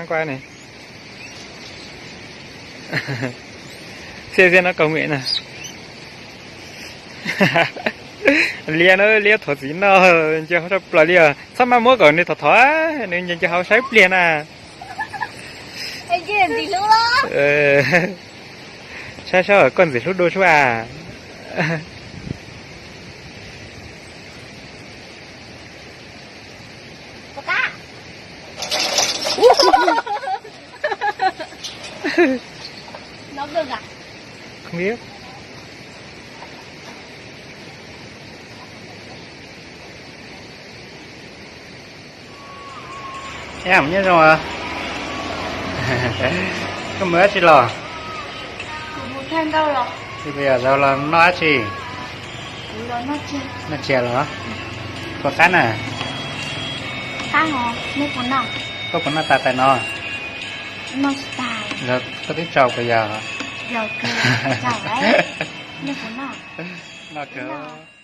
Kuaj ne. Xiab xiab no kaus mem na. Liab no, liab thov txiv noj, nce hauv sab plaws li os. Txhob maj muab kom nws thov thov, nws nce nce hauv saib pliag na. Saib saib koj ntxim hlub dua sub as. Không biết. Em nyob zoo. Koj mus dab tsi los? Ib pliag zaum los noj dab tsi? Noj tshis los? Puas qab na? Koj puas noj tas tais no? Koj twb tsaug puas yog? Noj kawg.